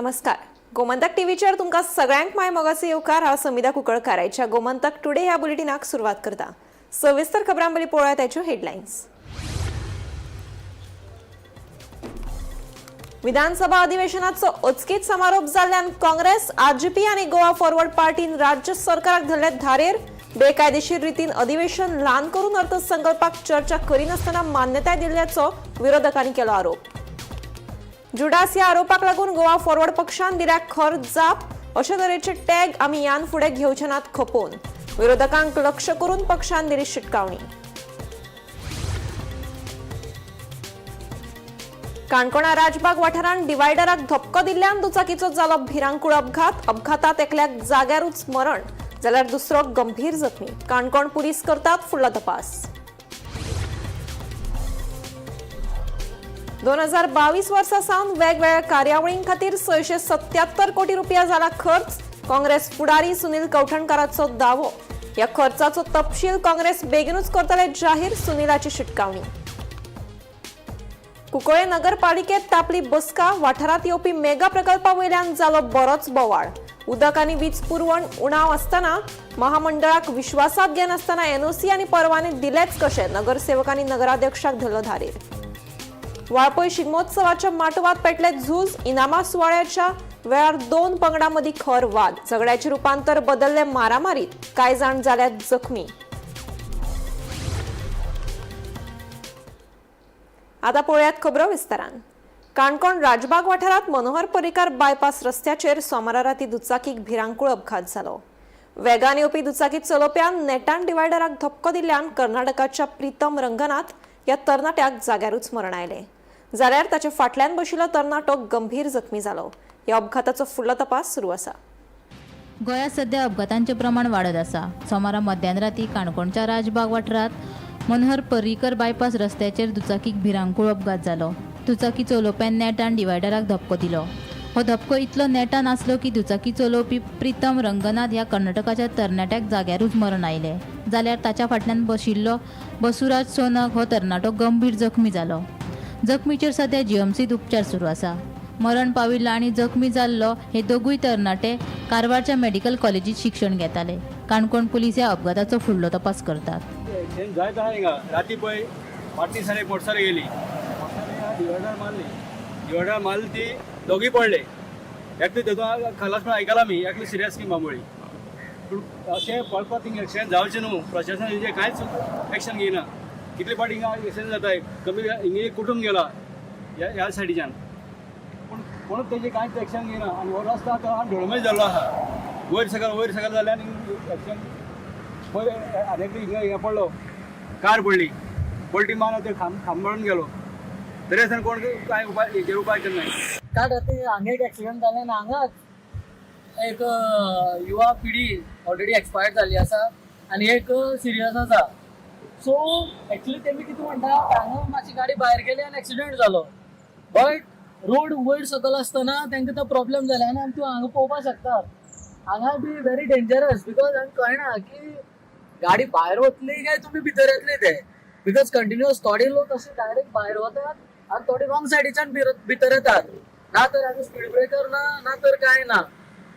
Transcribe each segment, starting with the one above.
नमस्कार, गोमंतक टीव्हीचेर तुमकां सगळ्यांक माय मोगाचो येवकार. हांव समिधा कुंकळकार. आयच्या गोमंतक टुडे ह्या बुलेटिनाक सुरवात करता. सविस्तर खबरां पयलीं पळोवया त्याच्यो हेडलायन्स. विधानसभा अधिवेशनाचो अचकीत समारोप जाल्ल्यान काँग्रेस, आरजीपी आनी गोवा फॉरवर्ड पार्टीन राज्य सरकाराक धरले धारेर. बेकायदेशीर रितीन अधिवेशन ल्हान करून अर्थसंकल्पाक चर्चा करिनासतना मान्यताय दिल्ल्याचो विरोधकांनी केलो आरोप. जुडास ह्या आरोपाक लागून गोवा फॉरवर्ड पक्षान दिल्या खर जाप. अशे तरेचे टॅग आमी यान फुडें घेवचे नात खपोवन. विरोधकांक लक्ष करून पक्षान दिली शिटकावणी. काणकोणा राजबाग वाठारांत डिवायडराक धपको दिल्ल्यान दुचाकीचो जालो भिरांकूळ अपघात. अपघातात एकल्याक जाग्यारूच मरण जाल्यार दुसरो गंभीर जखमी. काणकोण पुलीस करतात फुडलो तपास. 2022 वर्सा सावन वेगवेगळ्या कार्यावळीं खातीर 677 कोटी रुपया जाला खर्च. काँग्रेस फुडारी सुनील कवठणकाराचो दावो. ह्या खर्चाचो तपशील काँग्रेस बेगीनूच करतले जाहीर. सुनीलाची शिटकावणी. कुंकळे नगरपालिकेत तापली बसका. वाठारांत येवपी मेगा प्रकल्पा वयल्यान जालो बरोच बोवाळ. उदक आनी वीज पुरवण उणाव आसतना महामंडळाक विश्वासात घेनासतना एनओसी आनी परवाने दिलेच कशे? नगरसेवकांनी नगराध्यक्षाक धरलो धारेर. वाळपय शिगमोत्सवाच्या माटवात पेटले झूज. इनामा सुवाळ्याच्या वेळार दोन पंगडां मदीं खर वाद. झगड्याचे रुपांतर बदलले मारामारीत. कांय जाण जाल्यात जखमी. आता पळोवयात खबरो विस्तारान. काणकोण राजबाग वाठारांत मनोहर पर्रीकार बायपास रस्त्याचेर सोमारा राती दुचाकीक भिरांकूळ अपघात जालो. वेगान येवपी दुचाकी चलोवप्यान नेटान डिवायडराक धपको दिल्ल्यान कर्नाटकाच्या प्रितम रंगनाथ ह्या तरणाट्याक जाग्यारूच मरण आयलें, जाल्यार ताच्या फाटल्यान बशिल्लो तरणाटो गंभीर जखमी जालो. ह्या अपघाताचो फुडलो तपास सुरू आसा. गोंयांत सध्या अपघातांचें प्रमाण वाडत आसा. सोमारा मध्यान राती काणकोणच्या राजबाग वाठारांत मनोहर पर्रीकर बायपास रस्त्याचेर दुचाकीक भिरांकूळ अपघात जालो. दुचाकी चलोवप्यान नेटान डिवायडराक धपको दिलो. हो धपको इतलो नेटान आसलो की दुचाकी चलोवपी प्रितम रंगनाथ ह्या कर्नाटकाच्या तरणाट्याक जाग्यारूच मरण आयलें, जाल्यार ताच्या फाटल्यान बशिल्लो बसुराज सोनक हो तरणाटो गंभीर जखमी जालो. जखमीचेर सध्या जीएमसींत उपचार सुरू आसा. मरण पाविल्लो आनी जखमी जाल्लो हे दोगूय तरणाटे कारवारच्या मेडिकल कॉलेजीत शिक्षण घेताले. काणकोण पुलीस ह्या अपघाताचो फुडलो तपास करतात. एक्सिडेंट जायत आहा हिंगा. राती पळय फाटली सारकी मोटरसायकल गेली, मोटरसायकल डिवायडर मारली, डिवायडर मारली ती दोगूय पडले. एकटो तेतून खलास म्हण आयकलां आमी, एकलो सिरियस की बांबोळी. पूण अशें परत परत हिंगा एक्सिडेंट जावचें न्हू. प्रशासन हेजेर कांयच एक्शन घेयना. कितले फावटी हिंगा एक्सिडेंट जाताय. कमी हिंगा एक कुटूंब गेला ह्या ह्या सायडीच्यान, पूण कोणूच तेजेर कांयच एक्शन घेयना. आनी हो रस्तो आतां ढोळमेच जाल्लो आहा. वयर सकयल वयर सकयल जाल्यान एक्सिडेंट. पळय, आनी एकटो हिंगा हिंगा पडलो, कार पडली, पलटी मारून ते खांब खांब गेलो. तरी आसतना कोण कांय उपाय हेजेर उपाय करनाय. काल राती हांगा एक एक्सिडंट जालें आनी हांगाच एक युवा पिढी ऑलरेडी एक्सपायर्ड जाल्ली आसा आनी एक सिरियस आसा. सो एक्चुली तेमी कितें म्हणटा, हांगा मातशी गाडी भायर गेली आनी एक्सिडंट जालो, बट रोड वयर सकयल आसतना तांकां तो प्रॉब्लेम जाले. आनी आमी तूं हांगा पळोवपाक शकतात, हांगा बी व्हेरी डेंजरस, because हांगा कळना की गाडी भायर वतली काय तुमी भितर येतले ते, because continuous थोडे लोक अशे डायरेक्ट भायर वतात आनी थोडे रॉंग सायडीच्यान भितर येतात. ना तर हांगा स्पीड ब्रेकर ना, ना तर काय ना,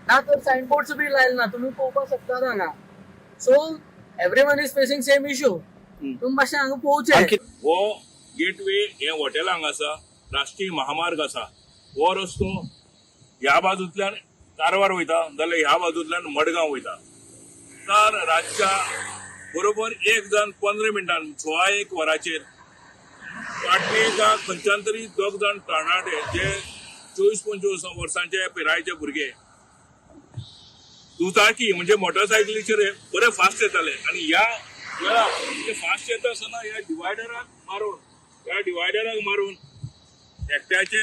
ना तर सायन बोर्ड्स बी लायले ना. तुमी पळोवपाक शकतात हांगा. So everyone is facing same issue. तुमी मातशें हांगा पळोवचें. हो गेटवे हे हॉटेल हांगा आसा, राष्ट्रीय महामार्ग आसा. हो रस्तो ह्या बाजूंतल्यान कारवार वयता जाल्यार ह्या बाजूंतल्यान मडगांव वयता. तर रातच्या बरोबर 1 जावन 15 मिनटां 1:15 वरांचेर फाटली का खंयच्यान तरी दोग जाण तरणाटे जे 24-25 वर्सांचे पिरायेचे भुरगे दुचाकी म्हणजे मोटरसायकलीचेर बरे फास्ट येताले आनी ह्या वेळार ते फास्ट येता आसतना ह्या डिवायडराक मारून एकट्याचे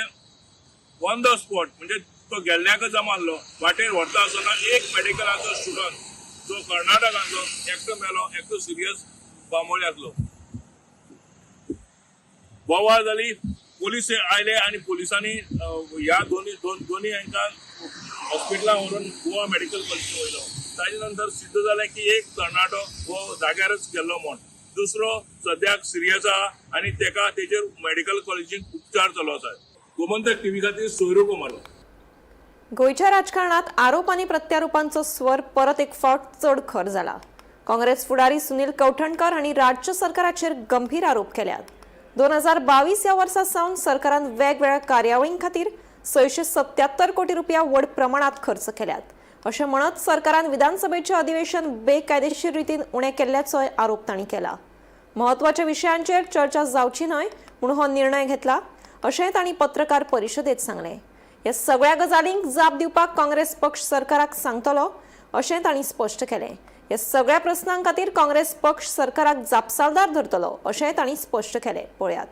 ऑन the spot, म्हणजे तो गेल्ल्याकच मारलो. वाटेर व्हरता आसतना एक मेडिकलाचो स्टुडंट जो कर्नाटकाचो एकटो मेलो, एकटो सिरियस बांबोळे आसलो. बोवाळ जाली, पोलीस आयले आनी पोलिसांनी ह्या दोनी हांकां हॉस्पिटलां व्हरून गोवा मेडिकल कॉलेजीन वयलो. ताजे नंतर सिद्ध जालें की एक तरणाटो हो जाग्यारच गेल्लो म्हण, दुसरो सद्याक सिरियस आहा आनी तेका तेजेर मेडिकल कॉलेजीन उपचार चालू आसा. गोमंतक टीव्ही खातीर सोयरू कुमार. गोंयच्या राजकारणात आरोप आनी प्रत्यारोपांचो स्वर परत एक फावट चड खर जाला. काँग्रेस फुडारी सुनील कवठणकर हांणी राज्य सरकाराचेर गंभीर आरोप केल्यात. 2022 ह्या वर्सा सावन सरकारान वेगवेगळ्या कार्यावळीं खातीर 677 कोटी रुपया व्हड प्रमाणात खर्च केल्यात अशें म्हणत सरकारान विधानसभेचें अधिवेशन बेकायदेशीर रितीन उणें केल्ल्याचोय आरोप तांणी केला. म्हत्वाच्या विशयांचेर चर्चा जावची न्हय म्हूण हो निर्णय घेतला अशेंय तांणी पत्रकार परिशदेत सांगलें. ह्या सगळ्या गजालींक जाप दिवपाक काँग्रेस पक्ष सरकाराक सांगतलो अशें तांणी स्पश्ट केलें. ह्या सगळ्या प्रस्नां खातीर काँग्रेस पक्ष सरकाराक जापसालदार धरतलो अशेंय तांणी स्पश्ट केलें. पळयात.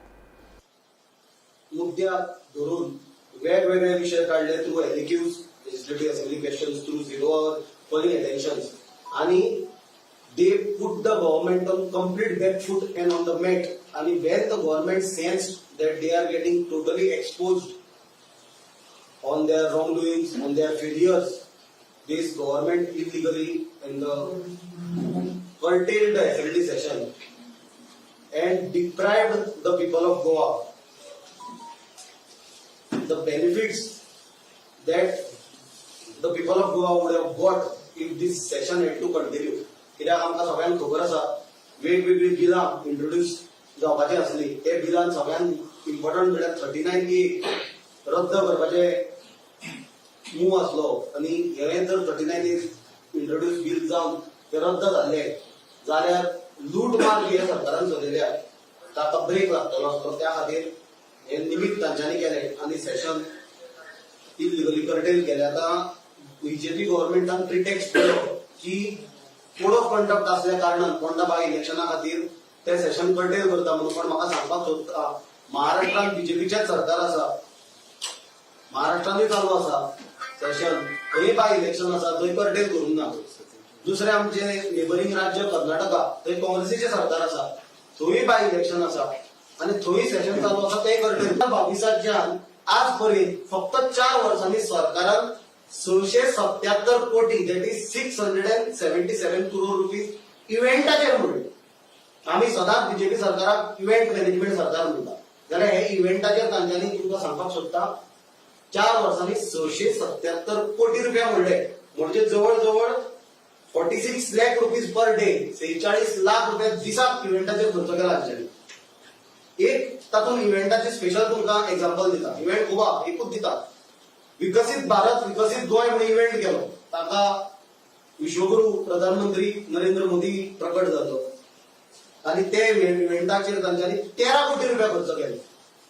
मुद्द्याक धरून वेगवेगळे विशय काडले through LAQs, legislative assembly questions, through zero hour, calling attentions, आणि they put the government on complete back foot and on the mat. आणि when the government sense that they are getting totally exposed on their wrongdoings, on their failures, this government illegally and the curtailed the assembly session and deprived the people of Goa the benefits that the people of Goa would have got if this session had to continue. कित्याक आमकां सगळ्यांक खबर आसा, वेगवेगळीं बिलां introduce जावपाची आसली. ते बिलान सगळ्यांत इम्पॉर्टंट म्हळ्यार 39A रद्द करपाचे मूव आसलो आनी हें जर 39A introduce bill जावन ते रद्द जाल्ले जाल्यार लूटमार जी हे सरकारान चलयल्या ताका ब्रेक लागतलो आसलो. त्या खातीर हे निमित्त तांच्यांनी केलें आनी सेशन इलिगली कर्टेल केलें. आतां बीजेपी गव्हर्मेंटान प्रिटेक्स्ट केलो की कोड ऑफ कंडक्ट आसल्या कारणान पोंडा बाय इलेक्शना खातीर ते सेशन कर्टेल करता म्हणून. पण म्हाका सांगपाक सोदता, महाराष्ट्रान बीजेपीचेच सरकार आसा, महाराष्ट्रानूय चालू आसा सेशन, थंय बाय इलेक्शन आसा, थंय कर्टेल करूंक ना. दुसरें आमचे नेबरींग राज्य कर्नाटका, थंय काँग्रेसीचें सरकार आसा, थंय बाय इलेक्शन आसा आनी थंय सेशन चालू आसा, ते कर्टेल. 22च्यान आज पर्यंत फक्त 4 वर्सांनी सरकारान 677 कोटी, that is 677 crore rupees इव्हेंटाचेर म्हणले. आमी सदांच बीजेपी सरकाराक इव्हेंट मॅनेजमेंट सरकार म्हणटा, जाल्यार हे इव्हेंटाचेर तांच्यांनी, तुमकां सांगपाक सोदता, 4 वर्सांनी 677 कोटी रुपया म्हणले, म्हणजे जवळ जवळ 46 lakh rupees per day, 46 lakh रुपया दिसाक इव्हेंटाचेर खर्च केला तांच्यांनी. एक तातूंत इव्हेंटाचे स्पेशल तुमकां एग्जाम्पल दिता, इव्हेंट खूब आहा, एकूच दिता. विकसीत भारत विकसीत गोंय म्हणून इव्हेंट केलो, ताका विश्वगुरू प्रधानमंत्री नरेंद्र मोदी प्रकट जालो आनी ते इव्हेंटाचेर तांच्यांनी 13 कोटी रुपया खर्च केले.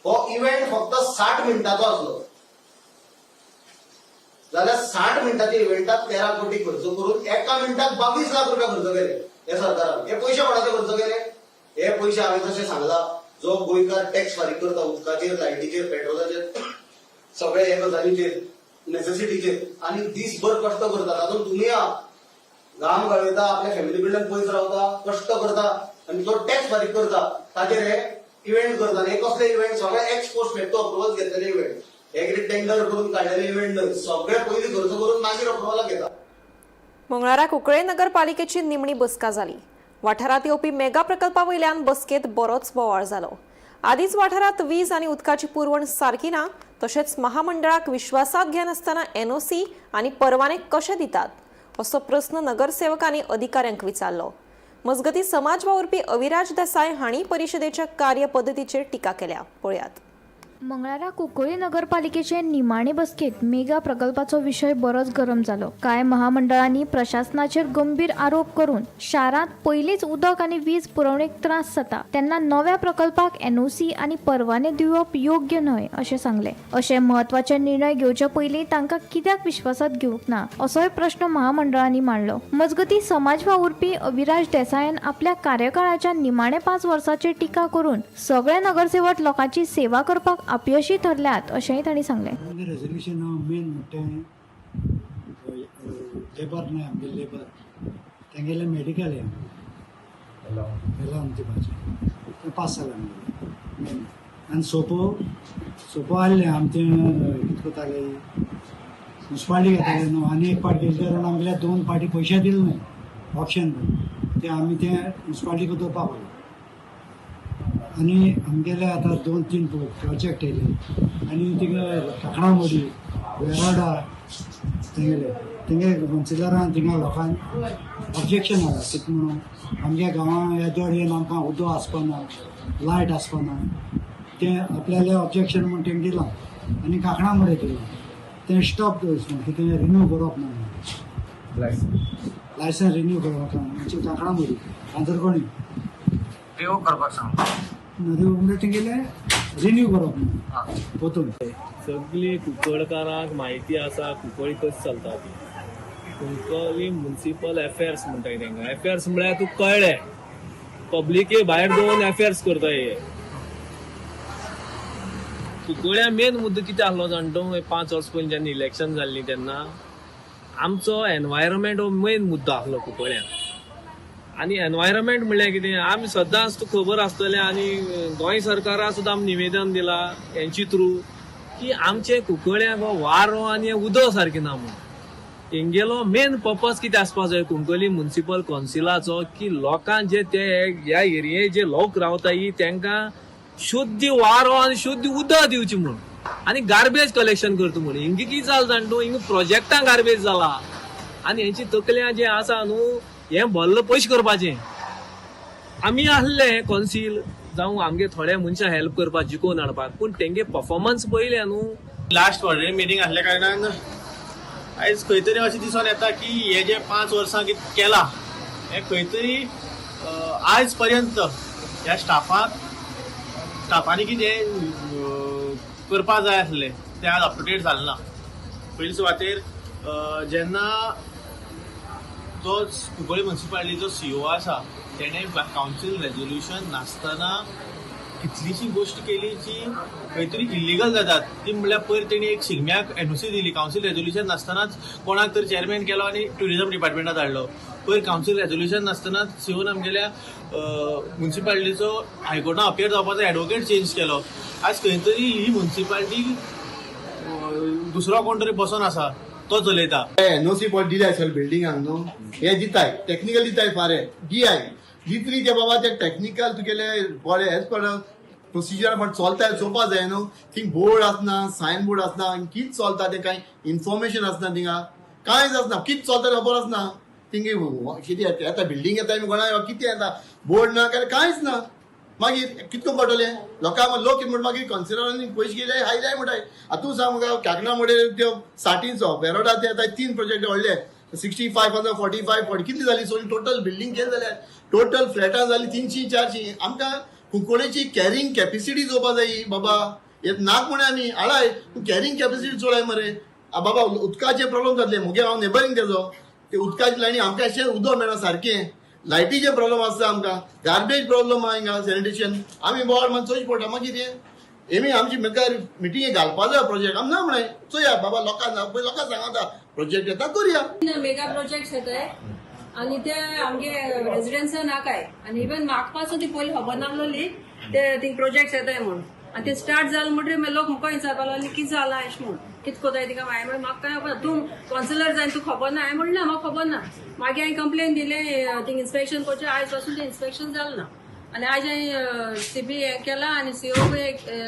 हो इव्हेंट फक्त 60 मिनटाचो आसलो, जाल्यार 60 मिनटाच्या इव्हेंटाक 13 कोटी खर्च करून एका मिनटाक 22 लाख रुपया खर्च केले हे सरकारान. हे पयशे कोणाचे खर्च केले? हे पयशे हांवें जशें सांगला, जो गोंयकार टॅक्स फारीक करता उदकाचेर, लायटीचेर, पेट्रोलाचेर, सगळे हे गजालीचेर, नेसेसिटीचेर, आनी दीसभर कश्ट करता, तातूंत तुमी घाम गळयता, आपल्या फॅमिली कडल्यान पयस रावता, कश्ट करता आनी तो टॅक्स फारीक करता, ताचेर हे इव्हेंट करता. आनी हे कसले इव्हेंट? सगळे एक्स पोस्ट फॅक्टो अप्रुवल घेतलेले इव्हेंट. हे कितें टेंडर करून काडलेले इव्हेंट न्हय, सगळे पयलीं खर्च करून मागीर अप्रुवलाक घेता. मंगळारा कुंकळे नगरपालिकेची निमणी बसका जाली. वाठारांत येवपी मेगा प्रकल्पा वयल्यान बसकेत बरोच बोवाळ जालो. आदींच वाठारांत वीज आनी उदकाची पुरवण सारकी ना, तशेंच महामंडळाक विश्वासात घेनासतना एनओसी आनी परवाने कशे दितात असो प्रस्न नगरसेवकांनी अधिकाऱ्यांक विचारलो. मजगतीं, समाज वावुरपी अविराज देसाय हांणी परिशदेच्या कार्यपद्दतीचेर टिका केल्या. पळयात. मंगळारा कुंकळी नगरपालिकेचे निमाणे बसकेत मेगा प्रकल्पाचो विशय बरोच गरम जालो. कांय महामंडळांनी प्रशासनाचेर गंभीर आरोप करून शारांत पयलींच उदक आनी वीज पुरवणेक त्रास जाता तेन्ना नव्या प्रकल्पाक एनओसी आनी परवाने दिवप योग्य न्हय अशें सांगलें. अशे म्हत्वाचे निर्णय घेवचे पयलीं तांकां कित्याक विश्वासात घेवंक ना असोय प्रश्न महामंडळांनी मांडलो. मजगतीं, समाज वावुरपी अविराज देसायान आपल्या कार्यकाळाच्या निमाणे 5 वर्साचेर टिका करून सगळे नगरसेवक लोकांची सेवा करपाक अपयशी ठरल्यात अशेंय तांणी सांगलें. आमगे रेजोल्युशन मेन म्हणटा तें लेबर न्हय, आमगे लेबर तेंगेलें मेडिकल हें एलावन दिवपाचें, तें पास जालें आमगेलें मेन. आनी सोपो सोपो आहलें आमचें, कितें करताले, मुन्सिपाल्टी घेताले न्हू. आनी एक पाटी गेले कारण आमगेल्या दोन पाटी पयशे दिले न्हय ऑप्शन करून, ते आमी ते मुन्सिपाल्टीक दवरपा पडलें. आनी आमगेले आतां दोन तीन प्रोजेक्ट येयले आनी थिंगा काकणामोडी, वेराडा. तेंगेले तेंगे कौन्सिलरान थिंगा लोकांक ऑब्जेक्शन आयलां कितें म्हणून आमच्या गांवां येदोळ येवन आमकां उदक आसपाना, लायट आसपाना, तें आपल्याले ऑब्जेक्शन म्हूण तेंकां दिलां आनी कांकणा मडें दिलां तें स्टॉप दवरचें म्हूण कितें रिन्यू करप ना, लायसन्स रिन्यू करप ना म्हणजे कांकणा मडी कांदरकोणी रिवोक करपाक सांग रिवोक म्हणजे तेंगेलें रिन्यू करप ना पोतून. सगळी कुंकळकारांक म्हायती आसा कुंकळी कशी चलता ती. कुंकळी मुन्सिपल एफेर्स म्हणटा तेंका. एफेर्स म्हळ्यार तुका कळ्ळें, पब्लिके भायर दवरून एफेर्स करता हे. कुंकळ्या मेन मुद्दो कितें आसलो जाणा तूं, 5 वर्सां पयलीं जेन्ना इलेक्शन जाल्लीं तेन्ना आमचो एनवायरमेंट हो मेन मुद्दो आसलो कुंकळ्यान. आनी एनवायरमेंट म्हणल्यार कितें आमी सदांच तुका खबर आसतलें आनी गोंय सरकारा सुद्दां आमी निवेदन दिलां हेंचे थ्रू की आमचे कुंकळ्यांक हो वारो आनी उदक सारकें ना म्हूण. तेंगेलो मेन पर्पज कितें आसपा जाय कुंकळी मुन्सिपल कौन्सिलाचो की लोकांक जे ते ह्या एरिये जे लोक रावता तेंकां शुद्ध वारो आनी शुद्ध उदक दिवचें म्हूण आनी गार्बेज कलेक्शन करता म्हूण. हिंगा कितें जालां जाणा तूं, हिंगा प्रोजेक्टां गार्बेज जाला आनी हेंची तकल्यां जें आसा न्हू हें भल्ल पयशे करपाचें. आमी आहले कौन्सील जावं आमगे थोडे मनशां हेल्प करपाक जिखोवन हाडपाक, पूण तेंगे परफॉर्मन्स पळयलें न्हू. लास्ट ऑर्डिनरी मिटींग आसल्या कारणान आयज खंय तरी अशें दिसून येता की हे जे 5 वर्सां कितें केलां हें खंय तरी आयज पर्यंत ह्या स्टाफाक स्टाफांनी कितें करपाक जाय आसलें तें आज अप टू डेट जालें ना. पयले सुवातेर जेन्ना तो कुंकळी मुन्सिपालिटीचो सीईओ आसा तेणें कावन्सील रेजोल्युशन नासतना कितलीशी गोश्ट केली जी खंय तरी इल्लिगल जातात. ती म्हणल्यार पयर तेणी एक शिगम्याक एनओसी दिली, कावन्सील रेजोल्युशन नासतनाच कोणाक तर चेअरमॅन केलो आनी ट्युरिजम डिपार्टमेंटात धाडलो. पयर कावन्सील रेजोल्युशन नासतनाच सीओन आमगेल्या मुन्सिपालिटीचो हायकोर्टान अपियर जावपाचो एडवोकेट चेंज केलो. आज खंय तरी ही मुन्सिपालिटी दुसरो कोण तरी बसोन आसा तो चलयता. एनओसी पळय दिल्या सगळे बिल्डिंगांक न्हू, हे दिताय टॅक्निकल दिताय फारे डीआय दितली ते बाबा ते टॅक्निकल तुगेले बरे एज पर प्रोसिजर पण चलता चोवपा जाय न्हू. थिंग बोर्ड आसना, सायन बोर्ड आसना, कित चलता तें कांय इन्फॉर्मेशन आसना, थिंगा कांयच आसना, कित चलता खबर आसना. थिंगे कितें येता बिल्डींग येता कोणा कितें येता बोर्ड ना काय कांयच ना. मागीर कितको पडटलें लोकांक, लोक कितें म्हणटा मागीर कन्सिडरांनी पयशे गेले आयले म्हणटाय. आतां तूं सांग म्हाका कांकणा मोडे त्यो साठीचो बेरोडा ते आतां 3 प्रोजेक्ट व्हडले 65,000 45 40 कितली जाली सो टोटल बिल्डींग केली जाल्यार टोटल फ्लॅटां जाली 300 400. आमकां कुंकळेची कॅरिंग कॅपेसिटी चोवपा जाय बाबा, हे नाक म्हण आमी हाडाय पूण कॅरिंग कॅपेसिटी चोळाय मरे बाबा. उदकाचे प्रॉब्लम जातले मुगे, हांव नेबरींग तेजो ते उदकाची लायनी आमकां अशें उदक मेळना सारकें, लायटीचे प्रॉब्लम आसता आमकां, गार्बेज प्रॉब्लम आहा हिंगा, सॅनिटेशन आमी बोवाळ मान चोयच पडटा. मागीर हें एमी आमची म्हाका मिटींगे घालपा जाय प्रोजेक्ट आमी ना म्हणाय चोया बाबा लोकांक पळय लोकांक सांगता प्रोजेक्ट येता करुया. मेगा प्रोजेक्ट येताय आनी ते आमगे रेजिडेंट्सां नाकाय आनी इवन म्हाका पासून ती पयलीं खबर नासलोली ते थिंग प्रोजेक्ट येताय म्हूण. आनी ते स्टार्ट जालें म्हणटकीर मागीर लोक म्हाका विचारपाक लागले कितें जालां अशें म्हूण, कितें कोताय तिका. हांवें म्हणलें म्हाका कांय खबर, तूं कौन्सिलर जाय तुका खबर ना. हांवें म्हणलें म्हाका खबर ना. मागीर हांवें कंप्लेन दिलें थिंग इन्स्पेक्शन करचें, आयज पासून तें इन्स्पेक्शन जालें ना. आनी आयज हांवें सीबी हें केलां आनी सीओ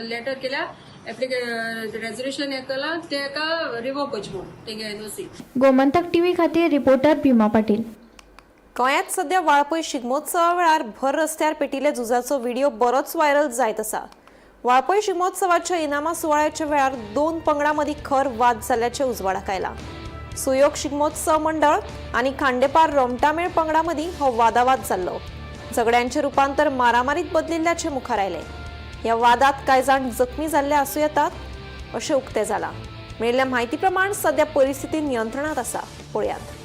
लेटर केल्या, रेजोल्युशन हें केलां तेका रिवोक करचें म्हूण तेगे एनओसी. गोमंतक टीव्ही खातीर रिपोर्टर भीमा पाटील. गोंयांत सध्या वाळपय शिगमोत्सवा वेळार भर रस्त्यार पेटिल्ल्या झुजाचो व्हिडिओ बरोच व्हायरल जायत आसा. वाळपय शिगमोत्सवाच्या इनामां सुवाळ्याच्या वेळार 2 पंगडां मदीं खर वाद जाल्ल्याचें उजवाडाक आयलां. सुयोग शिगमोत्सव मंडळ आनी खांडेपार रोमटामेळ पंगडां मदीं हो वादावाद जाल्लो. झगड्यांचें रुपांतर मारामारीत बदलिल्ल्याचें मुखार आयलें. ह्या वादात कांय जाण जखमी जाल्ले आसूं येतात अशें उक्तें जालां. मेळिल्ल्या म्हायती प्रमाण सध्या परिस्थिती नियंत्रणांत आसा. पळयात.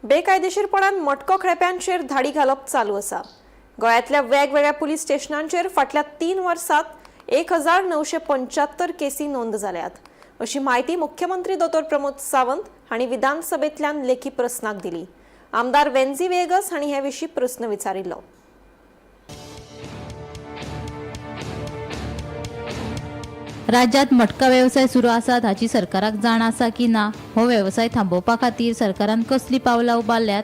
बेकायदेशीरपणान मटको खेळप्यांचेर धाडी घालप चालू आसा. गोंयांतल्या वेगवेगळ्या पुलीस स्टेशनांचेर फाटल्या 3 वर्सांत 1975 केसी नोंद जाल्यात अशी म्हायती मुख्यमंत्री दोतोर प्रमोद सावंत हांणी विधानसभेंतल्यान लेखी प्रस्नाक दिली. आमदार वेन्झी वेगस हांणी हे विशीं प्रस्न विचारिल्लो. राज्यांत मटका वेवसाय सुरू आसात हाची सरकाराक जाण आसा की ना? हो वेवसाय थांबोवपा खातीर सरकारान कसलीं पावलां उबारल्यात?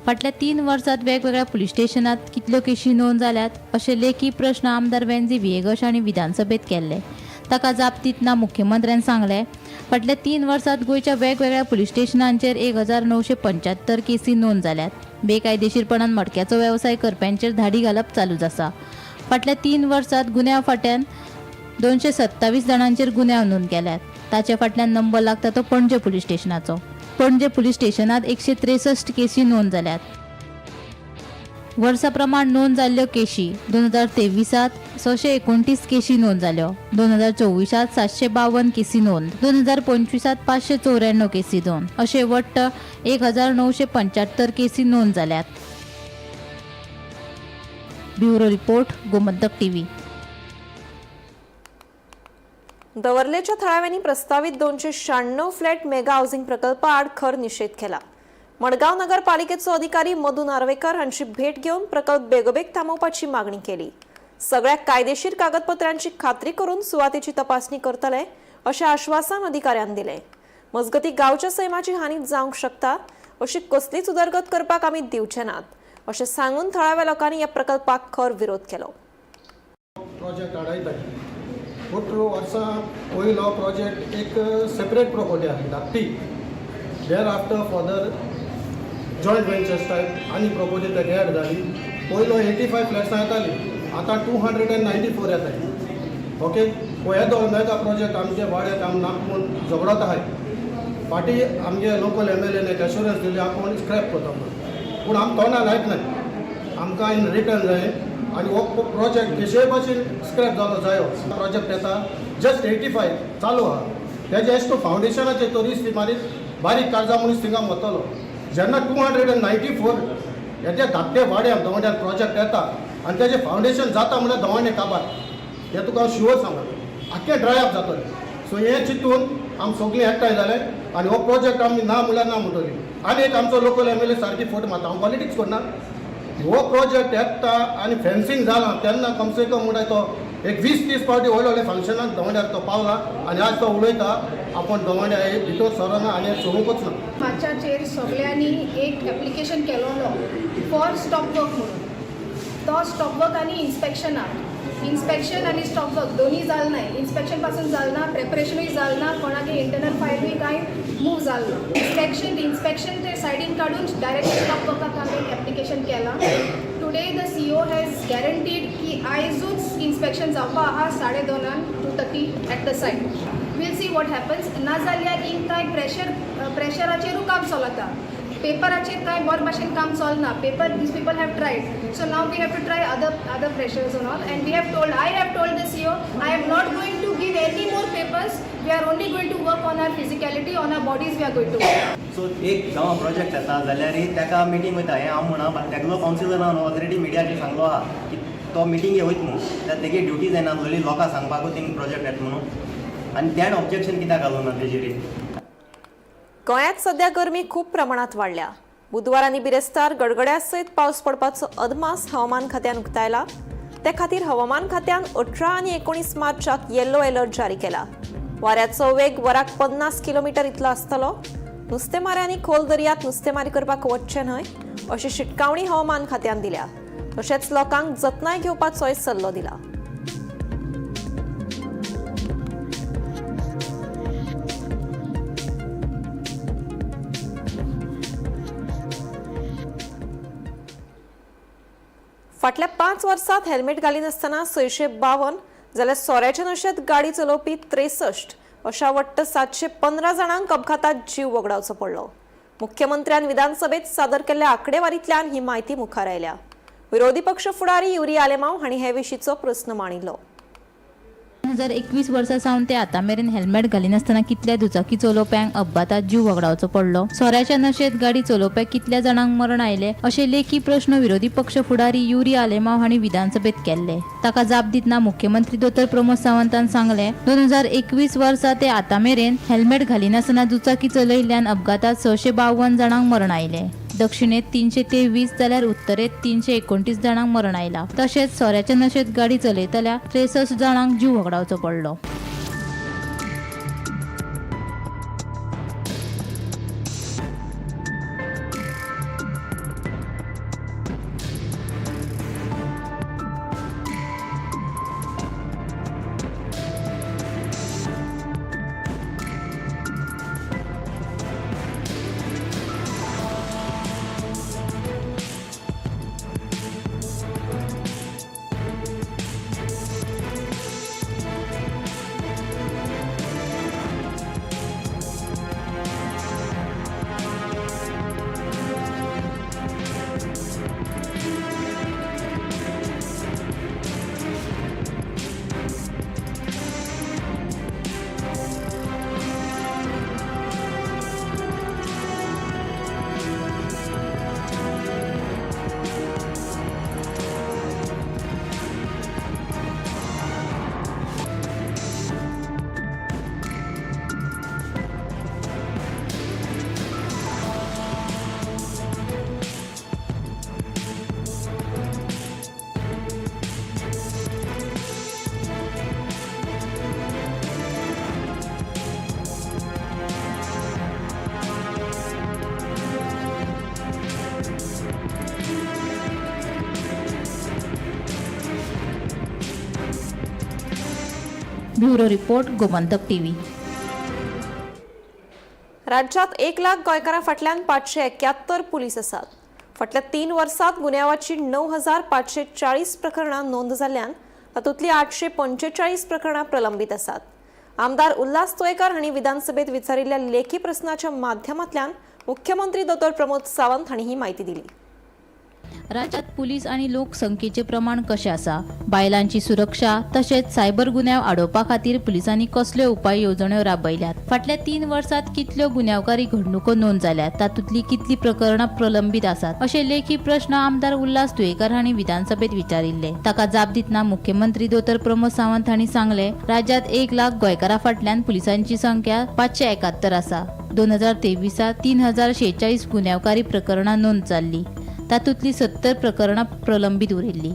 फाटल्या 3 वर्सांत वेगवेगळ्या पुलीस स्टेशनात कितल्यो केशी नोंद जाल्यात अशे लेखी प्रश्न आमदार वेन्झी व्हिएगश हांणी विधानसभेत केल्ले. ताका जाप दितना मुख्यमंत्र्यान सांगलें, फाटल्या 3 वर्सांत गोंयच्या वेगवेगळ्या पुलीस स्टेशनांचेर 1975 केसी नोंद जाल्यात. बेकायदेशीरपणान मटक्याचो वेवसाय करप्यांचेर धाडी घालप चालूच आसा. फाटल्या 3 वर्सांत गुन्यांव फांट्यान 227 जाणांचेर गुन्यांव नोंद केल्यात. ताचे फाटल्यान नंबर लागता तो पणजे पुलीस स्टेशनाचो. पणजे पुलीस स्टेशनात 163 केसी नोंद जाल्यात. वर्सा प्रमाण नोंद जाल्ल्यो केशी 2023 629 केशी नोंद जाल्यो. 2024 752 केसी नोंद, 2025 594 केसी नोंद, अशे वट्ट 1975 केसी नोंद जाल्यात. Bureau report, Gomantak TV. दवर्लेच्या थळाव्यांनी प्रस्तावित 296 फ्लॅट मेगा हाऊसिंग प्रकल्पा आड खर निषेध केला. मडगांव नगरपालिकेचो अधिकारी मधू नार्वेकर हांची भेट घेवन प्रकल्प बेगोबेग थांबोवपाची मागणी केली. सगळ्या कायदेशीर कागदपत्रांची खात्री करून सुवातेची तपासणी करतले अशें आश्वासन अधिकाऱ्यान दिलें. मजगती गांवच्या सैमाची हानी जावंक शकता अशी कसलीच उदरगत करपाक आमी दिवचे नात अशें सांगून थळाव्या लोकांनी ह्या प्रकल्पाक खर विरोध केलो. प्रोजेक्ट हाडायताय 18 वर्सां पयलो प्रोजेक्ट एक सेपरेट प्रॉपर्टी आसली धाकटी. Thereafter further joint ventures type आनी प्रॉपर्टी तेका एड जाली. पयलो 85 फ्लॅट्सां येताली, आतां 294 येताय. ओके, येदो मेगा प्रोजेक्ट आमच्या वाड्याक आमी नाक म्हूण झगडत आहाय. फाटीं आमगे लोकल एमएलएन एक एश्योरन्स दिली, आपूण स्क्रॅप करता म्हणून, पूण आम तोंडान आयकनाय. आमकां इन रिटर्न जाय आनी हो प्रोजेक्ट कशेय भाशेन स्क्रॅप जालो जायो. प्रोजेक्ट येता जस्ट 85 चालू आहा. तेजे एश टू फावंडेशनाचे तरीच ती मारीत बारीक कागदां मनीस थिंगा वतलो. जेन्ना 294 हेजे धाकटे वाड्यार दवंड्यार प्रोजेक्ट येता आनी तेजें फावंडेशन जाता म्हणल्यार दवंडे काबार, हें तुका हांव शुअर सांगता, आख्खें ड्राय अप जातलें. सो हें चिंतून आमी सगळीं एकठांय जाले आनी हो प्रोजेक्ट आमी ना म्हणल्यार ना म्हणटली. आनी एक आमचो लोकल एमएलए सारकी फोट मारता. हांव पॉलिटिक्स करना. हो प्रोजेक्ट येता आनी फेन्सिंग जालां तेन्ना कमसे कम म्हणटा तो एक 20-30 फावटी व्हडले व्हडले फंक्शनाक दवंड्यार तो पावला आनी आज तो उलयता आपूण दवंड्या हे भितर सरना आनी हें सोडूंकच ना. मार्चाचेर सगल्यांनी एक एप्लिकेशन केलोलो फॉर स्टॉप वर्क म्हणून. तो स्टॉप वर्क आनी इन्स्पेक्शनाक, इन्स्पेक्शन आनी स्टॉप वर्क दोनूय जाल नाय. इन्स्पेक्शन पासून जाल ना, प्रेपरेशनूय जाल ना, कोणागे इंटरनल फायलूय कांय मूव जाल ना. इन्स्पेक्शन इन्स्पेक्शन ते सायडीन काडून डायरेक्ट स्टॉप वर्काक आमी एक एप्लिकेशन केलां. Today the CEO has guaranteed की आयजूच इन्स्पेक्शन जावपा आहा 2:30, 2:30 at the site. We'll see what happens. नाजाल्यार हिंग कांय प्रेशराचेरूय काम चलता. पेपराचेर कांय बरे भाशेन काम चलना. Paper, these people have tried, so now we have to try other pressures and all. And we have told, I have told the CEO, I am not going to give any more papers. We are only going to work on our physicality, on our bodies we are going to work. So एक गांवां project येता जाल्यार ताका meeting वयता हें हांव म्हणा. तेगलो कावन्सिलरान already मिडियाचेर सांगलो आहा की तो मिटींगे वयता म्हणून, जाल्यार तेगे ड्युटी जायना आसलेली लोकांक सांगपाकूच थिंग प्रोजेक्ट येता म्हणून, आनी त्यान ऑब्जेक्शन कित्याक घालूं ना तेजेर? गोंयांत सध्या गरमी खूब प्रमाणात वाडल्या. बुधवार आनी बिरेस्तार गडगड्या सयत पावस पडपाचो अदमास हवामान खात्यान उक्तायला. ते खातीर हवामान खात्यान 18 आनी 19 मार्चाक येल्लो अलर्ट जारी केला. वाऱ्याचो वेग वराक 50 किलोमिटर इतलो आसतलो. नुस्तेमाऱ्यांनी खोल दर्यांत नुस्तेमारी करपाक वच्चें न्हय अशी शिटकावणी हवामान खात्यान दिल्या. तशेंच लोकांक जतनाय घेवपाचोय सल्लो दिला. फाटल्या 5 वर्सात हेल्मेट घालिनासतना 652 जाल्यार सोऱ्याच्या नशेंत गाडी चलोवपी 63 अशा वट्ट 715 जाणांक अपघातात जीव वगडावचो पडलो. मुख्यमंत्र्यान विधानसभेत सादर केल्ल्या आंकडेवारींतल्यान ही म्हायती मुखार आयल्या. विरोधी पक्ष फुडारी युरी आलेमाव हांणी हे विशींचो प्रस्न मांडिल्लो. 2021 वर्सा सावन ते आतां मेरेन हेल्मेट घालिनासतना कितल्या दुचाकी चलोवप्यांक अपघातात जीव वगडावचो पडलो, सोऱ्याच्या नशेंत गाडी चलोवप्याक कितल्या जाणांक मरण आयलें अशे लेखी प्रश्न विरोधी पक्ष फुडारी युरी आलेमाव हांणी विधानसभेत केल्ले. ताका जाप दितना मुख्यमंत्री दोतोर प्रमोद सावंतान सांगलें, 2021 वर्सा ते आतां मेरेन हेल्मेट घालिनासतना दुचाकी चलयिल्ल्यान अपघातात 652 जाणांक मरण आयलें. दक्षिणेत 323 जाल्यार उत्तरेत 329 जाणांक मरण आयला. तशेंच सोऱ्याच्या नशेंत गाडी चलयतल्या 63 जाणांक जीव वगडावचो पडलो. Bureau report, Gomantak TV. राज्यात 1 लाख गोंयकारां फाटल्यान 571 पुलीस आसात. फाटल्या 3 वर्सांत गुन्यांवाची 9540 प्रकरणां नोंद जाल्ल्यान तातूंतलीं 845 प्रकरणां प्रलंबीत आसात. आमदार उल्हास तुयेंकार हांणी विधानसभेत विचारिल्ल्या लेखी प्रस्नाच्या माध्यमांतल्यान मुख्यमंत्री दोतोर प्रमोद सावंत हांणी ही म्हायती दिली. राज्यात पुलीस आनी लोकसंख्येचे प्रमाण कशें आसा, बायलांची सुरक्षा तशेंच सायबर गुन्यांव आडोवपा खातीर पुलिसांनी कसल्यो उपाय येवजण्यो राबयल्यात, फाटल्या 3 वर्सांत कितल्यो गुन्यांवकारी घडणुको नोंद जाल्यात, तातूंतलीं कितलीं प्रकरणां प्रलंबीत आसात, अशे लेखी प्रस्न आमदार उल्हास तुयेंकार हांणी विधानसभेत विचारिल्ले. ताका जाप दितना मुख्यमंत्री दोतोर प्रमोद सावंत हांणी सांगलें, राज्यात 1 लाख गोंयकारां फाटल्यान पुलिसांची संख्या 571 आसा. 2023 3046 गुन्यांवकारी प्रकरणां नोंद जाल्लीं, तातूंतलीं 70 प्रकरणां प्रलंबीत उरिल्लीं.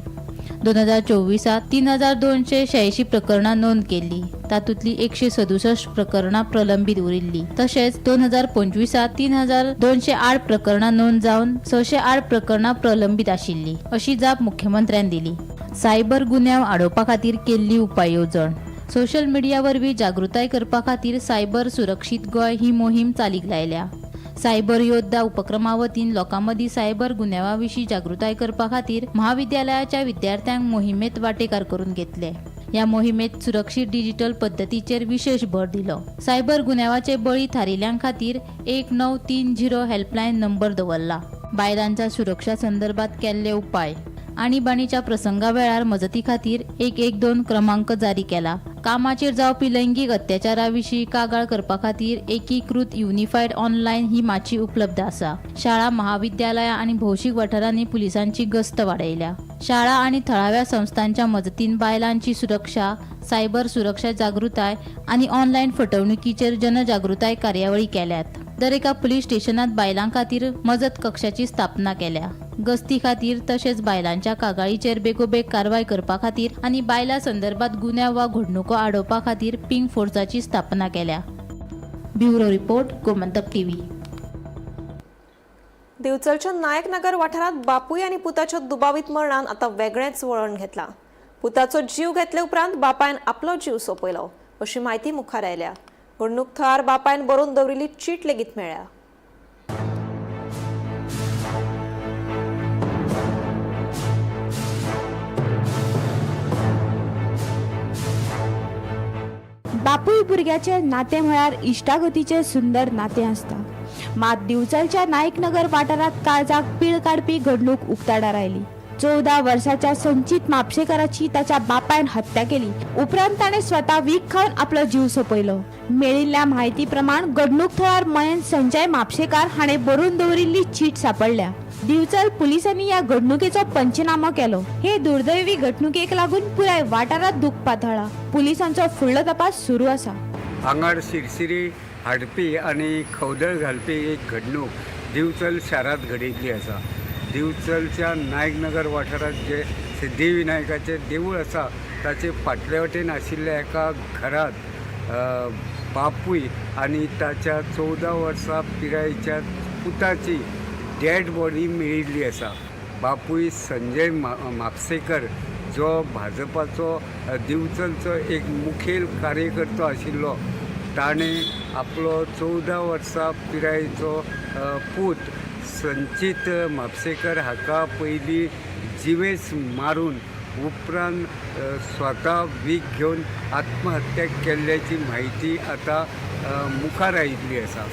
2024 3286 प्रकरणां नोंद केल्लीं, तातूंतलीं 167 प्रकरणां प्रलंबीत उरिल्लीं. तशेंच 2025 3208 प्रकरणां नोंद जावन 608 प्रकरणां प्रलंबीत आशिल्लीं, अशी जाप मुख्यमंत्र्यान दिली. सायबर गुन्यांव आडोवपा खातीर केल्ली उपाय येवजण, सोशल मिडिया वरवीं जागृताय करपा खातीर सायबर सुरक्षीत गोंय ही मोहीम चालीक लायल्या. सायबर योद्धा उपक्रमा वतीन लोकां मदीं सायबर गुन्यांवा विशीं जागृताय करपा खातीर म्हाविद्यालयाच्या विद्यार्थ्यांक मोहिमेंत वांटेकार करून घेतले. ह्या मोहिमेंत सुरक्षीत डिजिटल पद्दतीचेर विशेश भर दिलो. सायबर गुन्यांवाचे बळी थारिल्ल्यां खातीर 1930 हेल्पलायन नंबर दवरला. बायलांच्या सुरक्षा संदर्भात केल्ले उपाय, आणीबाणीच्या प्रसंगा वेळार मजती खातीर 112 क्रमांक जारी केला. कामाचेर जावपी लैंगीक अत्याचारा विशीं कागाळ करपा खातीर एकीकृत युनिफायड ऑनलायन ही माची उपलब्ध आसा. शाळा, महाविद्यालयां आनी भौशीक वाठारांनी पुलिसांची गस्त वाडयल्या. शाळा आनी थळाव्या संस्थांच्या मजतीन बायलांची सुरक्षा, सायबर सुरक्षा जागृताय आनी ऑनलायन फटवणुकीचेर जनजागृताय कार्यावळी केल्यात. दरेका पुलीस स्टेशनात बायलां खातीर मजत कक्षाची स्थापना केल्या. गस्ती खातीर तशेंच बायलांच्या कागाळीचेर बेगोबेग कारवाय करपा खातीर आनी बायलां संदर्भात गुन्यांव वा घडणुको आडोवपा खातीर पिंक फोर्साची स्थापना केल्या. Bureau report, Gomantak TV. दिवचलच्या नायकनगर वाठारांत बापूय आनी पुताच्या दुबावीत मरणान आतां वेगळेंच वळण घेतलां. पुताचो जीव घेतले उपरांत बापायन आपलो जीव सोंपयलो अशी म्हायती मुखार आयल्या. घडणूक थळार बापायन बरोवन दवरिल्ली चीट लेगीत मेळ्ळ्या. बापूय भुरग्याचें नातें म्हळ्यार इश्टागतीचें सुंदर नातें आसता. मात दिवचलच्या नायकनगर वाठारांत काळजाक पीळ काडपी घडणूक उक्ताडार आयली. 14 वर्साच्या संचीत म्हापशेकाराची ताच्या बापायन हत्या केली. उपरांत ताणें स्वता वीख खावन आपलो जीव सोंपयलो. मेळिल्ल्या म्हायती प्रमाण घडणूक थळार मयंत संजय म्हापशेकार हाणें बरोवन दवरिल्ली चीट सापडल्या. दिवचल पुलिसांनी ह्या घडणुकेचो पंचनामो केलो. हे दुर्दैवी घडणुकेक लागून पुराय वाठारांत दुख पातळ्ळा. पुलिसांचो फुडलो तपास सुरू आसा. आंगार शिरशिरी हाडपी आनी खवदळ घालपी एक घडणूक दिवचल शारांत घडिल्ली आसा. दिवचलच्या नायकनगर वाठारांत जे सिद्धिविनायकाचें देवूळ आसा ताचे फाटले वटेन आशिल्ल्या एका घरांत बापूय आनी ताच्या 14 वर्सां पिरायेच्या पुताची डेड बॉडी मेळिल्ली आसा. बापूय संजय म्हापसेकर जो भाजपाचो दिवचलचो एक मुखेल कार्यकर्तो आशिल्लो ताणें आपलो 14 वर्सां पिरायेचो पूत संचीत म्हापसेकर हाका पयलीं जिवेस मारून उपरांत स्वता वीख घेवन आत्महत्या केल्ल्याची म्हायती आतां मुखार आयिल्ली आसा.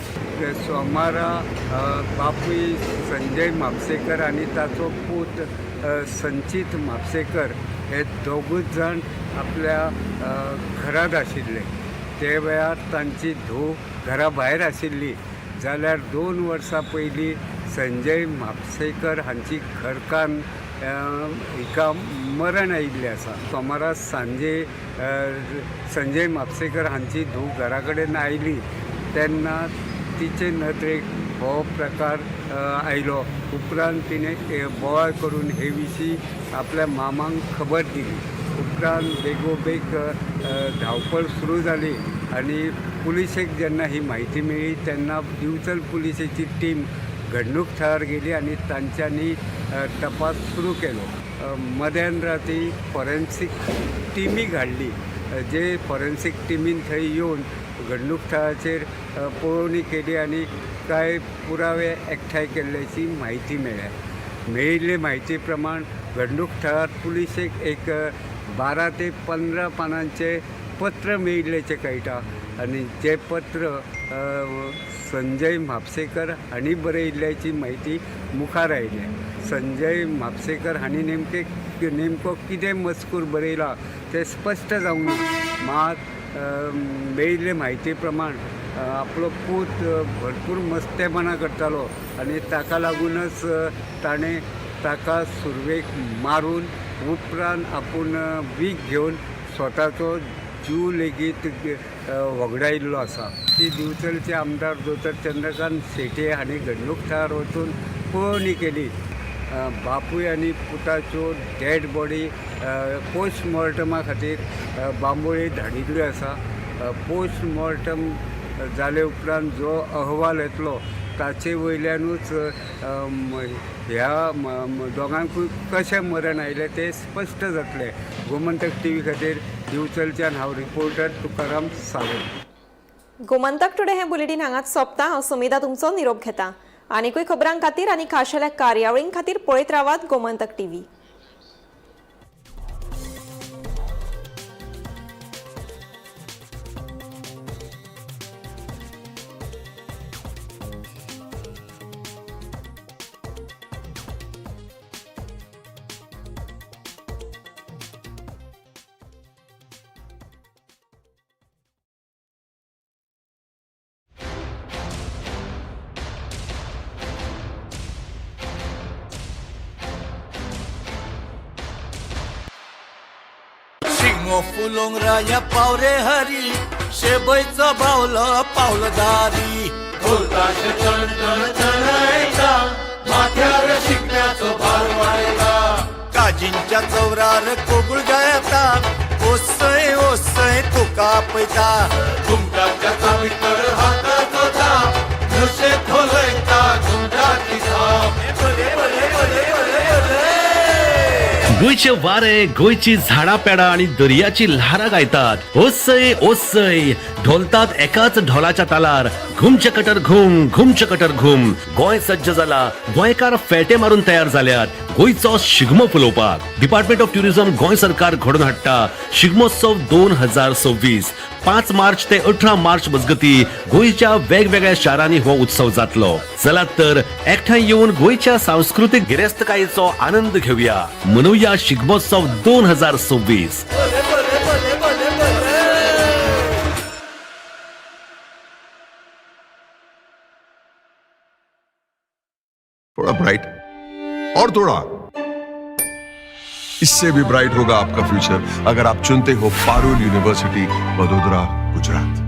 सोमारा बापूय संजय म्हापसेकर आनी ताचो पूत संचीत म्हापसेकर हे दोगूच जाण आपल्या घरांत आशिल्ले. ते वेळार तांची धूव घरा भायर आशिल्ली. जाल्यार 2 वर्सां पयलीं संजय म्हापसेकर हांची घरकान्न हिका मरण आयिल्लें आसा. सोमारा सांजे संजय म्हापसेकर हांची धूव घरा कडेन आयली तेन्ना तिचे नदरेक हो प्रकार आयलो. उपरांत तिणें बोवाळ करून हे विशीं आपल्या मामांक खबर दिली. उपरांत बेगोबेग धांवपळ सुरू जाली आनी पुलिसेक जेन्ना ही म्हायती मेळ्ळी तेन्ना दिवचल पुलिसेची टीम घडणूक थळार गेली आनी तांच्यांनी तपास सुरू केलो. मध्यान राती फॉरेन्सीक टिमी घाडली. जे फॉरेन्सीक टिमीन थंय येवन घडणूक थळाचेर पळोवणी केली आनी कांय पुरावे एकठांय केल्ल्याची म्हायती मेळ्ळ्या. मेळिल्ले म्हायती प्रमाण घडणूक थळार पुलिशेक एक 12 ते 15 पानांचे पत्र मेळिल्ल्याचें कळटा आनी जें पत्र संजय म्हापसेकर हांणी बरयिल्ल्याची म्हायती मुखार आयल्या. संजय म्हापसेकर हांणी नेमको कितें मजकूर बरयला तें स्पश्ट जावंक ना. मात मेळिल्ले म्हायती प्रमाण आपलो पूत भरपूर मस्तेपणां करतालो आनी ताका लागूनच ताणें ताका सुरवेक मारून उपरांत आपूण वीख घेवन स्वताचो जीव लेगीत वगडायिल्लो आसा. ती दिवचलचे आमदार दोतोर चंद्रकांत शेट्ये हांणी घडणूक थळार वचून पळोवणी केली. बापूय आनी पुताच्यो डेड बॉडी पोस्टमॉर्टमा खातीर बांबोळे धाडिल्ल्यो आसा. पोस्टमॉर्टम जाले उपरांत जो अहवाल येतलो ताचे वयल्यानूच ह्या दोगांकूय कशें मरण आयलें तें स्पश्ट जातलें. गोमंतक टीव्ही खातीर दिवचलच्यान हांव रिपोर्टर तुकाराम सावंत. गोमंतक टुडे हें बुलेटीन हांगाच सोंपता. हांव सुमिता तुमचो निरोप घेता. आनीकूय खबरां खातीर आनी खाशेल्या कार्यावळीं खातीर पळयत रावात गोमंतक टीव्ही. शिगमो फुलोंग राया पावरे हरी शेबयचो बावलो पावलो दारी ढोलताशे चण चण चणयता माथ्यार शिगम्याचो भार वाडयता काजींच्या चौरार कोगूळ गायता ओसय ओसय तुका पयता घुमटाच्या चावीतर हाताचो थाप नशे खोलयता घुमटाची थाप बरे बरे बरे बरे बरे. गोंयचे वारे, गोंयची झाडां पेडां आनी दर्याची ल्हारां गायतात. ओसय ओसय ढोलतात एकाच ढोलाच्या तालार. घुमचे कटर घूम, घुमचे कटर घूम. गोंय सज्ज जाला, गोंयकार फेटे मारून तयार जाल्यात गोंयचो शिगमो फुलोवपाक. डिपार्टमेंट ऑफ ट्युरिझम गोंय सरकार घडोवन हाडटा शिगमोत्सव 2026. 5 मार्च ते 18 मार्च मजगती गोंयच्या वेगवेगळ्या शारांनी हो उत्सव जातलो. चलात तर एकठांय येवन गोंयच्या सांस्कृतीक गिरेस्तकायेचो आनंद घेवया. मनोवया शिगमोत्सव 2026. थोड़ा ब्राइट और थोड़ा इससे भी ब्राइट होगा आपका फ्यूचर अगर आप चुनते हो पारुल यूनिवर्सिटी, वडोदरा, गुजरात.